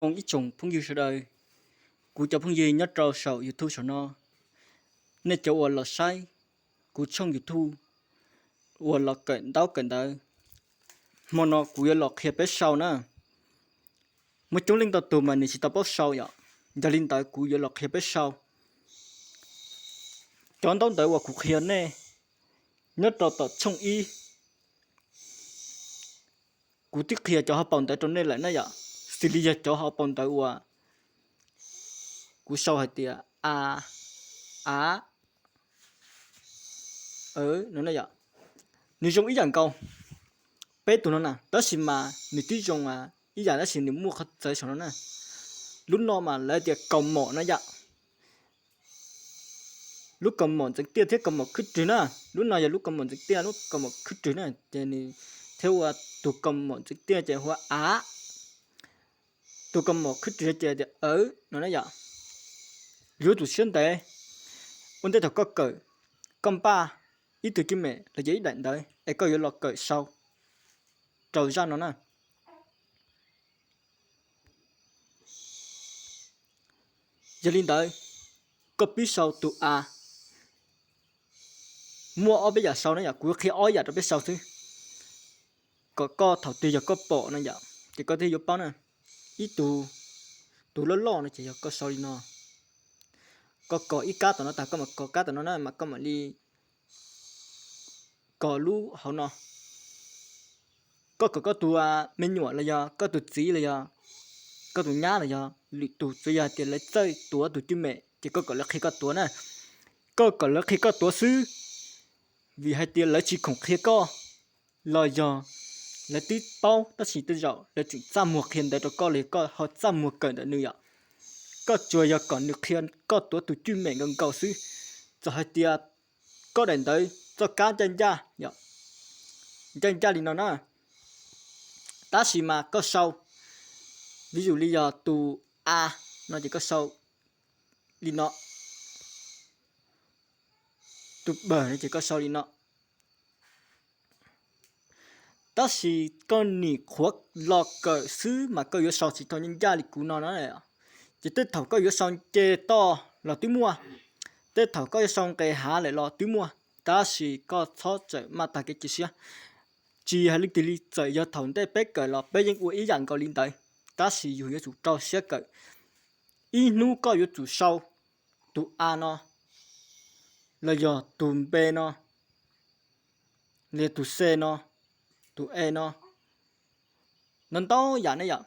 Ib tsoom phooj ywg sawv daws, kuv cov phooj ywg nyob rau saum YouTube saum no, nej cov uas los saib kuv tshooj YouTube uas los kawm ntaub kawm ntawv, hmo no kuv yuav los qhia peb sau na. Muaj coob leej ntau tus mas nws tsis tau paub sau yom, yog li ntawd kuv yuav los qhia peb sau cov ntaub ntawv uas kuv qhia nej nyob rau tom tshooj ib. Kuv twb qhia cov hauv paus ntawv rau nej lawm na yom, xws li yog cov hauv paus ntawv uas kuv sau hais tias a, a, no na yom, nws zoo ib yam nkaus peb tus no na, tab sis mas nws twb zoo ib yam tab sis nws muaj qhov txawv saum no na. Lub no mas lawv tias kaus mom na yom. Lub kaus mom ntxeev tiaj thiab kaus mom khwb rwg na. Lub no yog lub kaus mom ntxeev tiaj, lub kaus mom khwb rwg na ces nws thiaj ua tus kaus mom ntxeev tiaj ces hu ua a, tus kaus mom khwb rwg ces tias awv no na yom. Yuav tsum siab ntev, ua ntej thaum koj kawm, koj npaj ib tug cwj mem los yog ib daim ntawv es koj yuav los kawm sau rau zaj no na. Yog li ntawd, koj pib sau tus a. Muaj ob peb yam sau na yom, kuv qhia ob yam rau peb sau xwb, kom koj thaum twg yog koj pom no yom ces koj thiaj yuav paub na. Ib tug, tus loj loj no ces yog koj sau li no. Koj kos ib kab tom no tag koj mam kos kab tom no na mas koj mam li kos lub hauv no. Koj kom koj tus me nyuam los yog koj tus txiv los yog koj tus nyab los yog lwm tus, tsuav yog hais tias lawv txawj tuav tus cwj mem ces koj kom lawv qhia koj tuav na. Koj kom lawv qhia koj tuav xwb, vim hais tias lawv tsis khoom qhia koj los yog lawv twb paub tab sis tej zaum lawv tseem txaj muag qhia ntawv rau koj los yog koj ho txaj muag kawm ntawm nws yom. Koj tsuas yog kom nws qhia koj tuav tus cwj mem nkaus nkaus xwb. Txawm hais tias koj daim ntawv txoj kab ncaj ncaj, ncaj ncaj li no na, tab sis mas koj sau, vis yus li yog tus a no ces koj sau li no, tus b no ces koj sau li no. Tab sis koj nim qhuav los kawm xwb mas koj yuav sau tsis tau ncaj ncaj li kuv no na. Ces tej thaum koj yuav sau nce toj los twb muaj, tej thaum koj yuav sau nqes hav lawm los twb muaj, tab sis koj txhob txawm maj tag kev cia siab. Tsis hais leej twg li, txawm yog thaum ntej peb kawm los peb yeej ua ib yam nkaus li ntawd, tab sis yus yuav tsum rau siab kawm. Ib hnub koj yuav tsum sau tus a no los yog tus b no, los yog tus c no, tus e no, ntau ntau yam ne yom.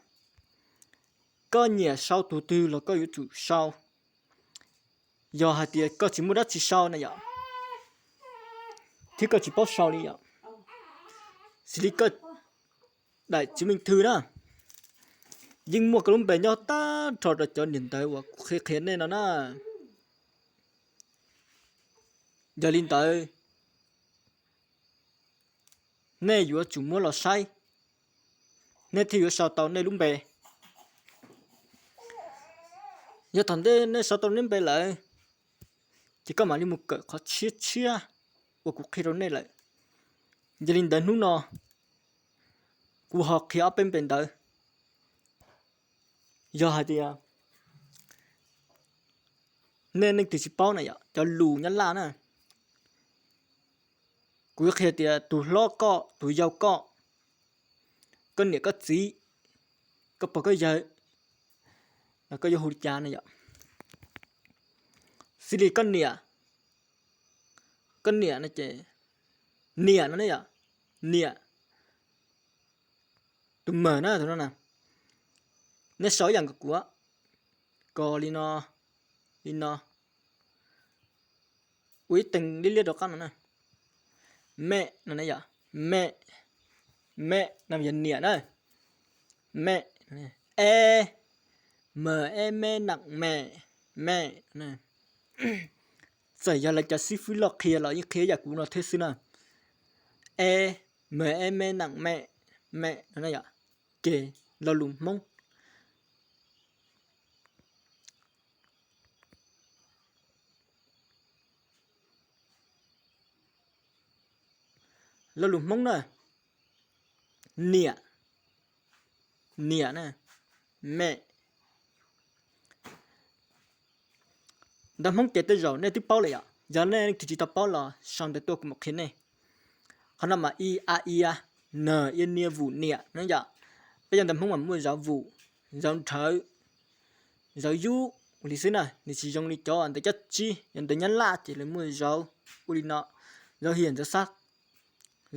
Koj nyiam sau tus twg los koj yuav tsum sau. Yog hais tias koj tsis muaj dab tsi sau na yom, thiab koj tsis paub sau li yom, xws li koj daim chứng minh thư na, yeej muaj koj lub npe nyob tag nrho rau cov niam ntawv uas kuv qhia qhia nej no na. Yog li ntawd, nej yuav tsum muab los saib, nej thiaj yuav sau tau nej lub npe. Yog thaum ntej nej sau tau nej npe lawm, ces koj mam li mus kawm qhov tshiab tshiab uas kuv qhia rau nej lawm. Yog li ntawd hnub no kuv ho qhia ob peb npe ntawd. Yog hais tias nej leej twg tsis paub na yom, cov lus Nyab Laj na, kuv yuav qhia tias tus hlob koj, tus yau koj, koj niam koj txiv, koj pog koj yawg, los koj yuav hu li cas na yom. Xws li koj niam, koj niam no ces niam no ne yom, niam, tus mawm na, tus no na, nej sau ib yam nkaus kuv, kos li no, li no, ua ib teeg liab liab rau qab no na. Mẹ no ne yom, mẹ, mẹ no yog niam na. Mẹ, e, m, e, me, nặng, mẹ, mẹ. Txawm yog lawv cov xib fwb loj qhia los yeej qhia ib yam kuv no thiab xwb na. E, m, e, me, nặng, mẹ, mẹ no na yom. Ces lo lus Hmoob, lo lus Hmoob na, niam, niam na, mẹ, Ntawv Hmoob ces tej zaum nej twb paub lawm yom, yog nej leej twg tsis tau paub los sau ntawv tuaj kuv mam qhia nej. Qhov no mas i, a, ia, n, ia, nia, vum, niam na yom. Peb cov ntawv Hmoob mas muaj zauv vum, zauv nrhawv, zauv yub ua li xwb na, nws tsis zoo li cov ntawv cab tsib, yog ntawv Nyab Laj ces lawv muaj zauv ua li no, zauv hiam, zauv xab,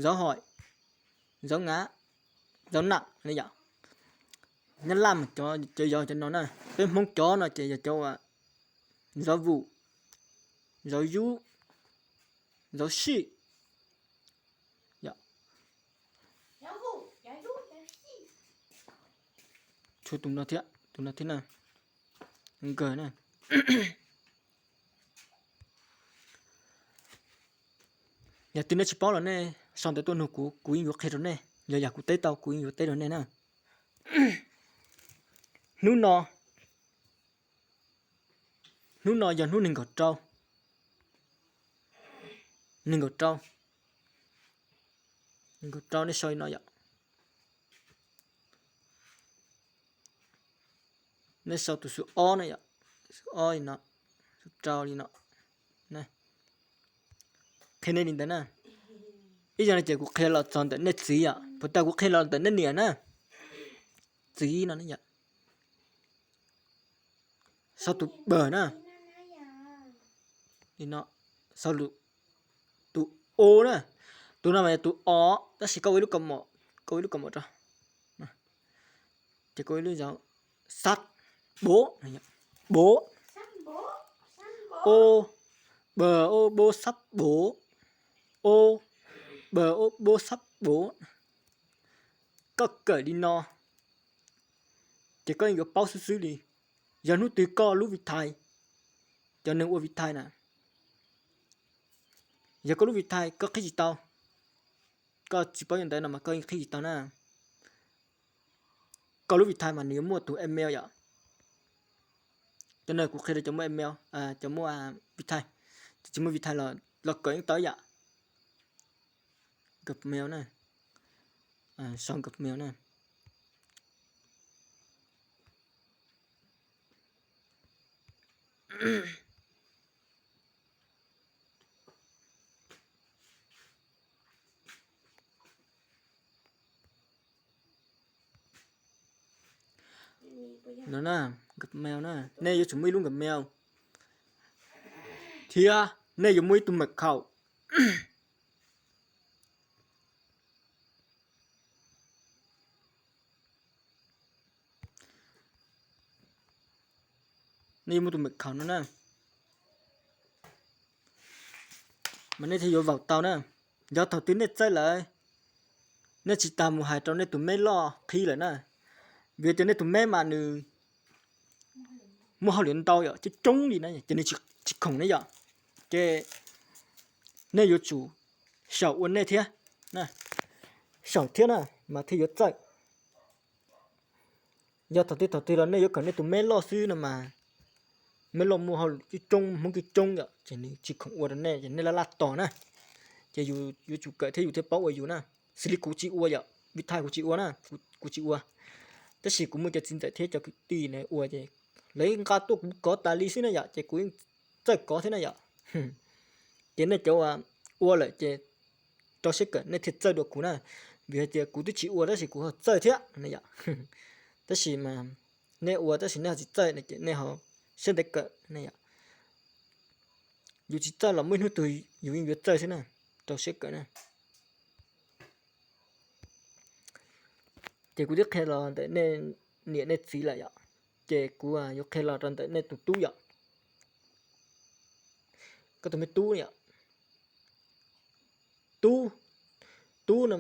zauv hoim, zauv ngav, zauv nam na yom. Nyab Laj mas cov, cov yauv cov no na, peb Hmoob cov no ces yog cov uas zauv vum, zauv yub, zauv sij. Tshuav tus no thiab, tus no thiab na, nkawg na. Yog twg nej tsis paub los nej sau ntawv tuaj nug kuv, kuv yeej yuav qhia rau nej. Yog yam kuv teb tau kuv yeej yuav teb rau nej na. Hnub no, hnub no yog hnub nees nkaum rau, nees nkaum rau, nees nkaum rau nej sau li no yom. Nej sau tus xu ob na yom, xu ob li no, xu rau li no. Qhia nej li ntawd na. Ib zaug no ces kuv qhia los txog ntawm nej txiv yom, puas tas kuv qhia los ntawm nej niam na. Txiv no yom. Sau tus b na. Li no, sau tus o na. Tus no mas yog tus o, tab sis koj ua ib lub kaus mom, koj ua ib lub kaus mom rau. Ces koj ua ib lub zauv, xab, bo, bo, o, b, o, bo, xab, bo, o, b, o, bo, xab, bo. Koj kawm li no ces koj yeej yuav paub xwb xwb li. Yog hnub twg koj lub vi thais, cov neeg ua vi thais na, yog koj lub vi thais koj qhib tsis tau, koj tsis paub li ntawd no mas koj yeej qhib tsis tau na. Koj lub vi thais mas nws yuav muaj tus email yom. Cov no kuv qhia rau cov muaj email, cov muaj vi thais, cov tsis muaj vi thais los, los kawm yeej tau yom. Gmail na, sau Gmail na. No na, Gmail na, nej yuav tsum muaj ib lub Gmail thiab nej yuav muaj ib tug mật khẩu. Nej yuav muaj tus mật khẩu no na, mas nej thiaj yuav vaus tau na. Yog thaum twg nej txawj lawm, nej tsis tas mus hais rau nej tus meb loj qhib lawm na, vim tias nej tus meb mas nws muaj hauj lwm ntau yom, coob coob li na ces nws tsis khoom ne yom. Ces nej yuav tsum saum ua nej thiab, saum thiab na mas thiaj yuav txawj. Yog thaum twg thaum twg los nej yuav kawm nej tus meb loj xwb no mas, meb loj muaj hauj lwm coob coob, hmoob coob coob yom, ces nws tsis khoom ua rau nej ces nej laj laj tos na. Ces yus yuav tsum kawm thiab yus thiaj paub ua yus na. Xws li kuv tsis ua yom, vi thais kuv tsis ua na, kuv tsis ua. Tab sis kuv muaj cov txiv ntxawm thiab cov kwv tij ua ces lawv nqa tuaj kuv kov tas li xwb na yom, ces kuv yeej txawj kov thiab na yom. Ces nej cov ua lawm ces rau siab kawm nej thiaj txawj dua kuv na. Vim hais tias kuv twb tsis ua tab sis kuv ho txawj thiab na yom. Tab sis mas nej ua tab sis nej ho tsis txawj no ces nej ho siab ntev kawm na yom. Yus tsis txawj los muaj ib hnub twg yus yeej yuav txawj xwb na, rau siab kawm na. Ces kuv twb qhia los ntawm nej niam nej txiv lawm yom, ces kuv yuav qhia los rau ntawm nej tus tub yom. Koj tus me tub yom, tub, tub no,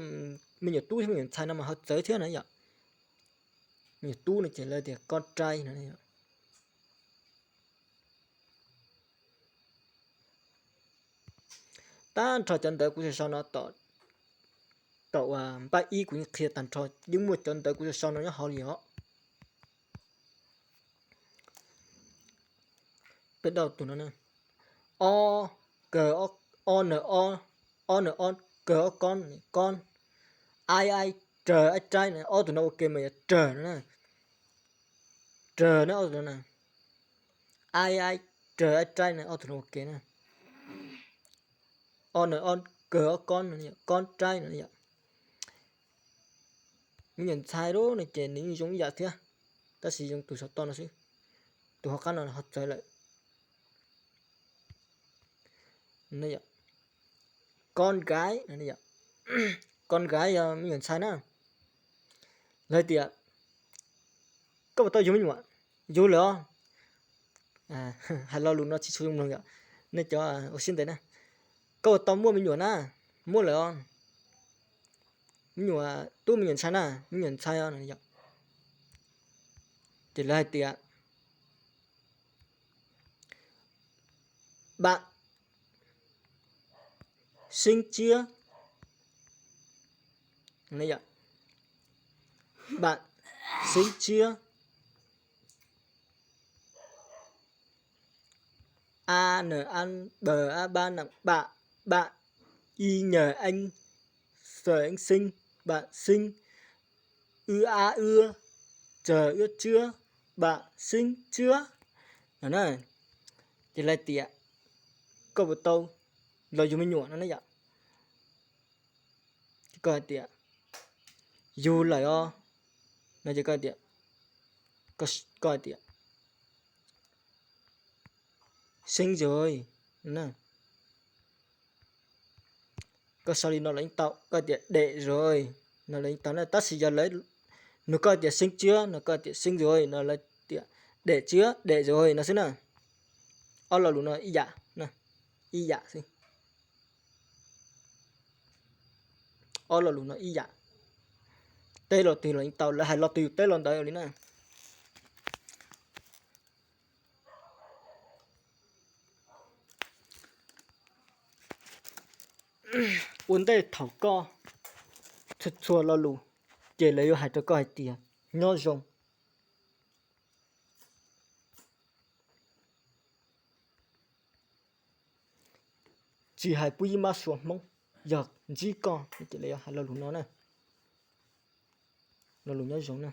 me nyuam tub thiab me nyuam ntxhais no mas ho txawv thiab na yom. Me nyuam tub no ces lawv tias con trai no. Tag nrho cov ntawv kuv sau sau no, tom uas npaj ib kuv yeej qhia tag nrho, yeej muaj cov ntawv kuv sau sau no nyob hauv li os. Peb dauj tus no, o, kawg, o, n, o, o, n, o, kawg, o, koj, koj, ai, ai, rag, ai, trai, ob tug no ua ke mas yog rag no na. Rag na, ob tug no na. Ai, ai, Rai, rai no ob tug no ua ke na. O no, o, kawg ob kob no yom, kob rai no yom. Me nyuam ntxhais lub no ces nws yeej zoo ib yam thiab, tab sis zoo tus saum toj no xwb, tus hauv qab no ho txawv lawm. Con gái, con gái yog me nyuam ntxhais na. Lawv hais tias, koj puas tau yug me nyuam? Yug lawm os. Hais lo lus no tsis tshua zoo mloog yom, nej cov ua siab ntev na. Koj puas tau muaj me nyuam na? Muaj lawm os. Me nyuam tub me nyuam ntxhais na, me nyuam ntxhais os. Ces lawv hais tias, bạn sinh chưa? Bạn sinh chưa? A, N, ăn, B, A, ba, nặng, bạn, bạn, Y, Ñ, Ñ, S, Ñ, sinh, bạn sinh, Ư, A, Ưa, Č, Ưa, Č, bạn sinh chưa? No na, ces lawv tias, koj puas tau los yug me nyuam no na yom? Ces koj hais tias, yug lawm os. No ces koj hais tias, koj hais tias, sinh rồi. Koj sau li no los yeej tau, koj hais tias đẻ rồi no los yeej tau na, tab sis yog lawv nug koj tias sinh chưa no koj hais tias sinh rồi no, lawv tias đẻ chưa, đẻ rồi no xwb na. Ob lo lus no ib yam, ib yam xwb. Ob lo lus no ib yam, teb lo twg los yeej tau, lawv hais lo twg yus teb lo ntawd li na. Ua ntej thaum koj txhua txhua lo lus, ces lawv yuav hais rau koj hais tias nyob zoo. Tsis hais pub ib mab suav Hmoob, yog ntsib koj ces lawv yuav hais lo lus no na. Lo lus nyob zoo na.